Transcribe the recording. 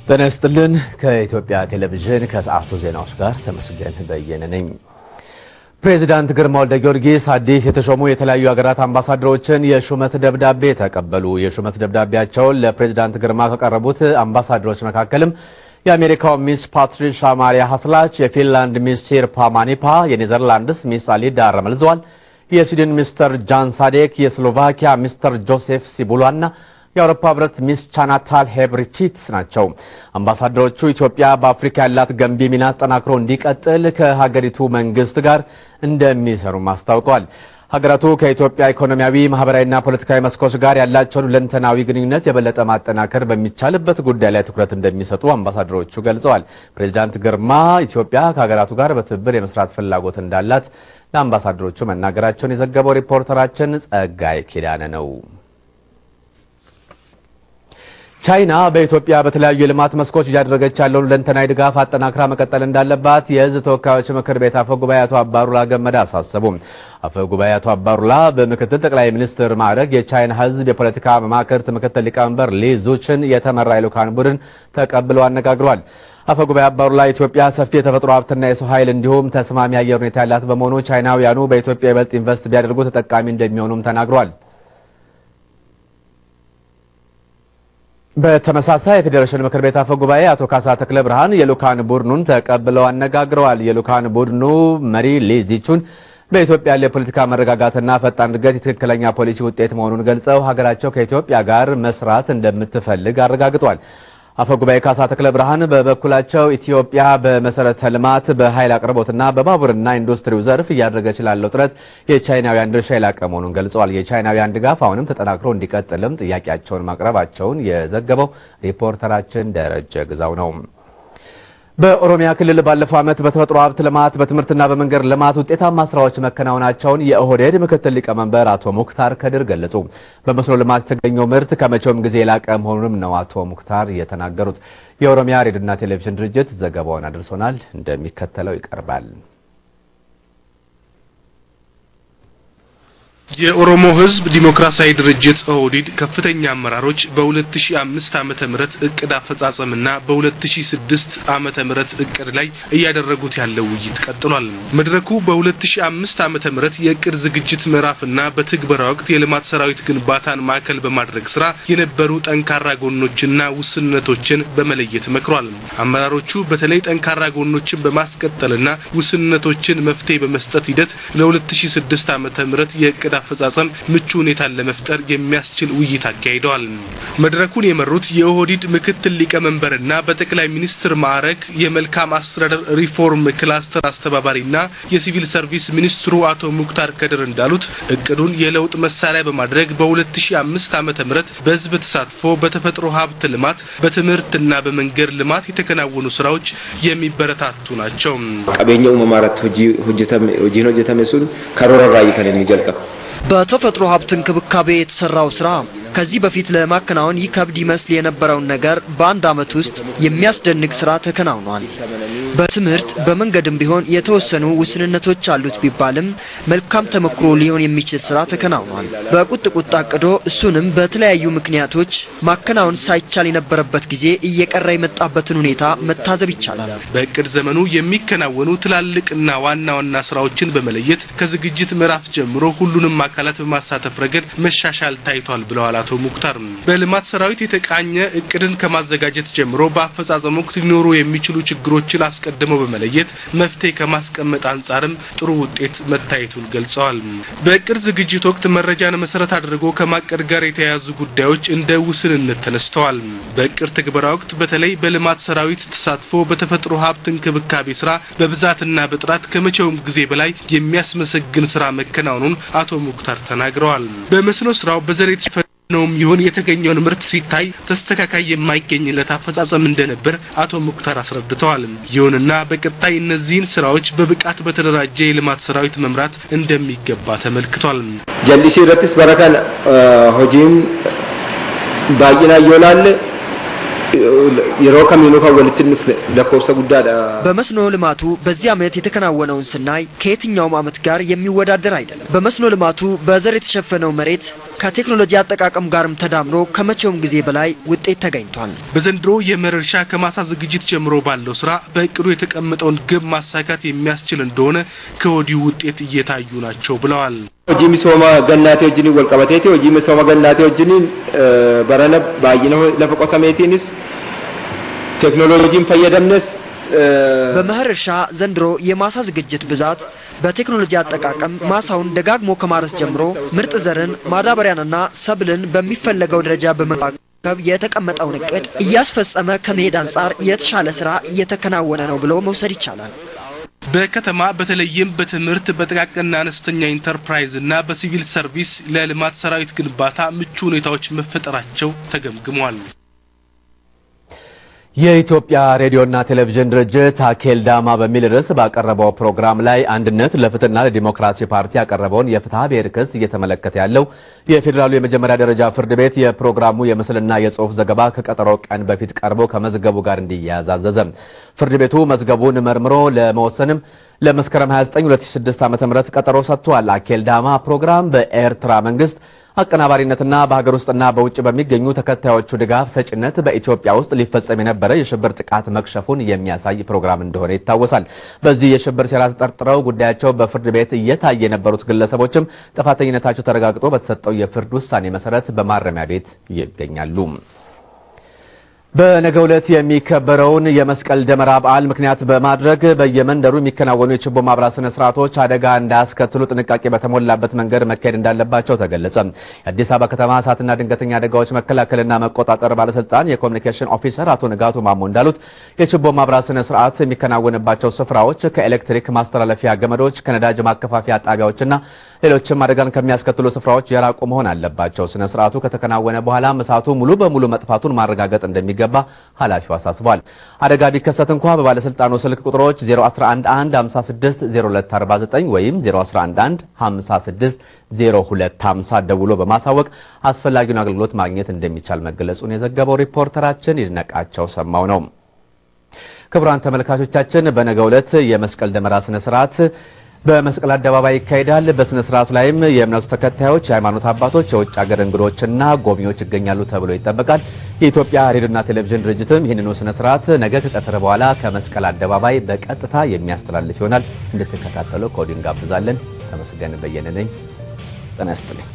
ጤና ይስጥልን። ከኢትዮጵያ ቴሌቪዥን ከሰዓቱ ዜናዎች ጋር ተመስገን በየነ ነኝ። ፕሬዚዳንት ግርማ ወልደ ጊዮርጊስ አዲስ የተሾሙ የተለያዩ ሀገራት አምባሳደሮችን የሹመት ደብዳቤ ተቀበሉ። የሹመት ደብዳቤያቸውን ለፕሬዚዳንት ግርማ ከቀረቡት አምባሳደሮች መካከልም የአሜሪካው ሚስ ፓትሪሻ ማሪያ ሀስላች፣ የፊንላንድ ሚስ ሲርፓ ማኒፓ፣ የኔዘርላንድስ ሚስ አሊዳ ረመልዘዋል፣ የስዊድን ሚስተር ጃን ሳዴክ፣ የስሎቫኪያ ሚስተር ጆሴፍ ሲቡሏና የአውሮፓ ህብረት ሚስ ቻናታል ሄብሪቺትስ ናቸው። አምባሳደሮቹ ኢትዮጵያ በአፍሪካ ያላት ገንቢ ሚና ተጠናክሮ እንዲቀጥል ከሀገሪቱ መንግስት ጋር እንደሚሰሩም አስታውቀዋል። ሀገራቱ ከኢትዮጵያ ኢኮኖሚያዊ፣ ማህበራዊና ፖለቲካዊ መስኮች ጋር ያላቸውን ሁለንተናዊ ግንኙነት የበለጠ ማጠናከር በሚቻልበት ጉዳይ ላይ ትኩረት እንደሚሰጡ አምባሳደሮቹ ገልጸዋል። ፕሬዚዳንት ግርማ ኢትዮጵያ ከሀገራቱ ጋር በትብብር የመስራት ፍላጎት እንዳላት ለአምባሳደሮቹ መናገራቸውን የዘገበው ሪፖርተራችን ጸጋይ ኪዳነ ነው። ቻይና በኢትዮጵያ በተለያዩ የልማት መስኮች እያደረገች ያለውን ሁለንተናዊ ድጋፍ አጠናክራ መቀጠል እንዳለባት የሕዝብ ተወካዮች ምክር ቤት አፈ ጉባኤ አቶ አባሩላ ገመዳ አሳሰቡ። አፈ ጉባኤ አቶ አባሩላ በምክትል ጠቅላይ ሚኒስትር ማዕረግ የቻይና ሕዝብ የፖለቲካ መማክርት ምክትል ሊቀመንበር ሊ ዙችን የተመራ የልዑካን ቡድን ተቀብለው አነጋግሯል። አፈ ጉባኤ አባሩላ ኢትዮጵያ ሰፊ የተፈጥሮ ሀብትና የሰው ኃይል እንዲሁም ተስማሚ አየር ሁኔታ ያላት በመሆኑ ቻይናውያኑ በኢትዮጵያ ይበልጥ ኢንቨስት ቢያደርጉ ተጠቃሚ እንደሚሆኑም ተናግሯል። በተመሳሳይ የፌዴሬሽን ምክር ቤት አፈ ጉባኤ አቶ ካሳ ተክለ ብርሃን የልዑካን ቡድኑን ተቀብለው አነጋግረዋል። የልዑካን ቡድኑ መሪ ሊ ዚቹን በኢትዮጵያ ያለ የፖለቲካ መረጋጋትና ፈጣን እድገት የትክክለኛ ፖሊሲ ውጤት መሆኑን ገልጸው ሀገራቸው ከኢትዮጵያ ጋር መስራት እንደምትፈልግ አረጋግጧል። አፈ ጉባኤ ካሳ ተክለ ብርሃን በበኩላቸው ኢትዮጵያ በመሰረተ ልማት፣ በኃይል አቅርቦትና በባቡርና ኢንዱስትሪው ዘርፍ እያደረገች ላለው ጥረት የቻይናውያን ድርሻ የላቀ መሆኑን ገልጸዋል። የቻይናውያን ድጋፍ አሁንም ተጠናክሮ እንዲቀጥልም ጥያቄያቸውን ማቅረባቸውን የዘገበው ሪፖርተራችን ደረጀ ግዛው ነው። በኦሮሚያ ክልል ባለፈው ዓመት በተፈጥሮ ሀብት ልማት፣ በትምህርትና በመንገድ ልማት ውጤታማ ስራዎች መከናወናቸውን የኦህዴድ ምክትል ሊቀመንበር አቶ ሙክታር ከድር ገለጹ። በመስኖ ልማት የተገኘው ምርት ከመቼውም ጊዜ የላቀ መሆኑንም ነው አቶ ሙክታር የተናገሩት። የኦሮሚያ ሬዲዮና ቴሌቪዥን ድርጅት ዘገባውን አድርሶናል፣ እንደሚከተለው ይቀርባል። የኦሮሞ ሕዝብ ዲሞክራሲያዊ ድርጅት ኦህዴድ ከፍተኛ አመራሮች በ2005 ዓመተ ምህረት እቅድ አፈጻጸምና በ2006 ዓመተ ምህረት እቅድ ላይ እያደረጉት ያለው ውይይት ቀጥሏል። መድረኩ በ2005 ዓመተ ምህረት የእቅድ ዝግጅት ምዕራፍና በትግበራ ወቅት የልማት ሰራዊት ግንባታን ማዕከል በማድረግ ስራ የነበሩ ጠንካራ ጎኖችና ውስንነቶችን በመለየት መክሯል። አመራሮቹ በተለይ ጠንካራ ጎኖችን በማስቀጠልና ውስንነቶችን መፍትሄ በመስጠት ሂደት ለ2006 ዓመተ ምህረት የእቅድ አፈጻጸም ምቹ ሁኔታን ለመፍጠር የሚያስችል ውይይት አካሂደዋል። መድረኩን የመሩት የኦህዴድ ምክትል ሊቀመንበርና በጠቅላይ ሚኒስትር ማዕረግ የመልካም አስተዳደር ሪፎርም ክላስተር አስተባባሪና የሲቪል ሰርቪስ ሚኒስትሩ አቶ ሙክታር ከድር እንዳሉት እቅዱን የለውጥ መሳሪያ በማድረግ በ2005 ዓመተ ምህረት በህዝብ ተሳትፎ በተፈጥሮ ሀብት ልማት፣ በትምህርትና በመንገድ ልማት የተከናወኑ ስራዎች የሚበረታቱ ናቸው። Qabeenya uumamaa irratti hojiin hojjetame sun karoora irraa kan inni jalqabu. በተፈጥሮ ሀብት እንክብካቤ የተሰራው ስራ ከዚህ በፊት ለማከናወን ይከብድ ይመስል የነበረውን ነገር በአንድ አመት ውስጥ የሚያስደንቅ ስራ ተከናውኗል። በትምህርት በመንገድም ቢሆን የተወሰኑ ውስንነቶች አሉት ቢባልም መልካም ተሞክሮ ሊሆን የሚችል ስራ ተከናውኗል። በቁጥ አቅዶ እሱንም በተለያዩ ምክንያቶች ማከናወን ሳይቻል የነበረበት ጊዜ እየቀረ የመጣበትን ሁኔታ መታዘብ ይቻላል። በእቅድ ዘመኑ የሚከናወኑ ትላልቅና ዋና ዋና ስራዎችን በመለየት ከዝግጅት ምዕራፍ ጀምሮ ሁሉንም አካላት በማሳተፍ ረገድ መሻሻል ታይቷል ብለዋል አቶ ሙክታር። በልማት ሰራዊት የተቃኘ እቅድን ከማዘጋጀት ጀምሮ በአፈጻጸም ወቅት ሊኖሩ የሚችሉ ችግሮችን አስቀድመው በመለየት መፍትሄ ከማስቀመጥ አንጻርም ጥሩ ውጤት መታየቱን ገልጸዋል። በእቅድ ዝግጅት ወቅት መረጃን መሰረት አድርጎ ከማቀድ ጋር የተያያዙ ጉዳዮች እንደ ውስንነት ተነስተዋል። በእቅድ ትግበራ ወቅት በተለይ በልማት ሰራዊት ተሳትፎ በተፈጥሮ ሀብት እንክብካቤ ስራ በብዛትና በጥራት ከመቼውም ጊዜ በላይ የሚያስመሰግን ስራ መከናወኑን አቶ ሙክታር ተናግረዋል። በመስኖ ስራው በዘር የተሸፈነውም ይሁን የተገኘውን ምርት ሲታይ ተስተካካይ የማይገኝለት አፈጻጸም እንደነበር አቶ ሙክታር አስረድተዋል። ይሁንና በቀጣይ እነዚህን ስራዎች በብቃት በተደራጀ የልማት ሰራዊት መምራት እንደሚገባ ተመልክቷል። Jallisii irrattis bara kana hojiin baay'inaan yoo laalle Yeroo kamiinuu kan walitti hin dhufne lakkoofsa guddaadha. በመስኖ ልማቱ በዚህ ዓመት የተከናወነውን ስናይ ከየትኛውም ዓመት ጋር የሚወዳደር አይደለም። በመስኖ ልማቱ በዘር የተሸፈነው መሬት ከቴክኖሎጂ አጠቃቀም ጋርም ተዳምሮ ከመቼውም ጊዜ በላይ ውጤት ተገኝቷል። በዘንድሮ የመኸር እርሻ ከማሳ ዝግጅት ጀምሮ ባለው ስራ በእቅዱ የተቀመጠውን ግብ ማሳካት የሚያስችል እንደሆነ ከወዲሁ ውጤት እየታዩ ናቸው ብለዋል። Hojii misooma gannaatii wajjin wal qabateeti hojii misooma gannaatii wajjin barana baay'ina lafa qotameetiinis teeknooloojiin fayyadamnes በመኸር እርሻ ዘንድሮ የማሳ ዝግጅት ብዛት በቴክኖሎጂ አጠቃቀም ማሳውን ደጋግሞ ከማረስ ጀምሮ ምርጥ ዘርን ማዳበሪያንና ሰብልን በሚፈለገው ደረጃ በመንከባከብ የተቀመጠውን እቅድ እያስፈጸመ ከመሄድ አንጻር የተሻለ ስራ እየተከናወነ ነው ብሎ መውሰድ ይቻላል። በከተማ በተለይም በትምህርት በጥቃቅንና አነስተኛ ኢንተርፕራይዝ እና በሲቪል ሰርቪስ ለልማት ሰራዊት ግንባታ ምቹ ሁኔታዎች መፈጠራቸው ተገምግሟል። የኢትዮጵያ ሬዲዮና ቴሌቪዥን ድርጅት አኬልዳማ በሚል ርዕስ ባቀረበው ፕሮግራም ላይ አንድነት ለፍትህና ለዲሞክራሲ ፓርቲ ያቀረበውን የፍትሐ ብሔር ክስ እየተመለከተ ያለው የፌዴራሉ የመጀመሪያ ደረጃ ፍርድ ቤት የፕሮግራሙ የምስልና የጽሑፍ ዘገባ ከቀጠሮ ቀን በፊት ቀርቦ ከመዝገቡ ጋር እንዲያያዝ አዘዘ። ፍርድ ቤቱ መዝገቡን መርምሮ ለመወሰንም ለመስከረም 29 2006 ዓ.ም ቀጠሮ ሰጥቷል። አኬልዳማ ፕሮግራም በኤርትራ መንግስት አቀናባሪነትና በሀገር ውስጥና በውጭ በሚገኙ ተከታዮቹ ድጋፍ ሰጭነት በኢትዮጵያ ውስጥ ሊፈጸም የነበረ የሽብር ጥቃት መክሸፉን የሚያሳይ ፕሮግራም እንደሆነ ይታወሳል። በዚህ የሽብር ሴራ ተጠርጥረው ጉዳያቸው በፍርድ ቤት እየታየ የነበሩት ግለሰቦችም ጥፋተኝነታቸው ተረጋግጦ በተሰጠው የፍርድ ውሳኔ መሰረት በማረሚያ ቤት ይገኛሉ። በነገው ዕለት የሚከበረውን የመስቀል ደመራ በዓል ምክንያት በማድረግ በየመንደሩ የሚከናወኑ የችቦ ማብራት ስነ ስርዓቶች አደጋ እንዳያስከትሉ ጥንቃቄ በተሞላበት መንገድ መካሄድ እንዳለባቸው ተገለጸ። የአዲስ አበባ ከተማ እሳትና ድንገተኛ አደጋዎች መከላከልና መቆጣጠር ባለስልጣን የኮሚኒኬሽን ኦፊሰር አቶ ንጋቱ ማሞ እንዳሉት የችቦ ማብራት ስነ ስርዓት የሚከናወንባቸው ስፍራዎች ከኤሌክትሪክ ማስተላለፊያ ገመዶች፣ ከነዳጅ ማከፋፈያ ጣቢያዎችና ሌሎችም አደጋን ከሚያስከትሉ ስፍራዎች የራቁ መሆን አለባቸው። ስነ ስርዓቱ ከተከናወነ በኋላ እሳቱ ሙሉ በሙሉ መጥፋቱን ማረጋገጥ እንደሚገባ ኃላፊው አሳስቧል። አደጋ ቢከሰት እንኳ በባለስልጣኑ ስልክ ቁጥሮች 0111 56 0249 ወይም 0111 56 0250 ደውሎ በማሳወቅ አስፈላጊውን አገልግሎት ማግኘት እንደሚቻል መገለጹን የዘገበው ሪፖርተራችን ይድነቃቸው ሰማው ነው። ክቡራን ተመልካቾቻችን በነገው ዕለት የመስቀል ደመራ ስነ ስርዓት በመስቀል አደባባይ ይካሄዳል። በስነ ስርዓቱ ላይም የእምነቱ ተከታዮች፣ የሃይማኖት አባቶች፣ የውጭ ሀገር እንግዶችና ጎብኚዎች ይገኛሉ ተብሎ ይጠበቃል። የኢትዮጵያ ሬዲዮና ቴሌቪዥን ድርጅትም ይህንኑ ስነ ስርዓት ነገ ከቀትር በኋላ ከመስቀል አደባባይ በቀጥታ የሚያስተላልፍ ይሆናል። እንድትከታተሉ ከወዲሁ እንጋብዛለን። ተመስገን በየነ ነኝ። ጤና ይስጥልኝ።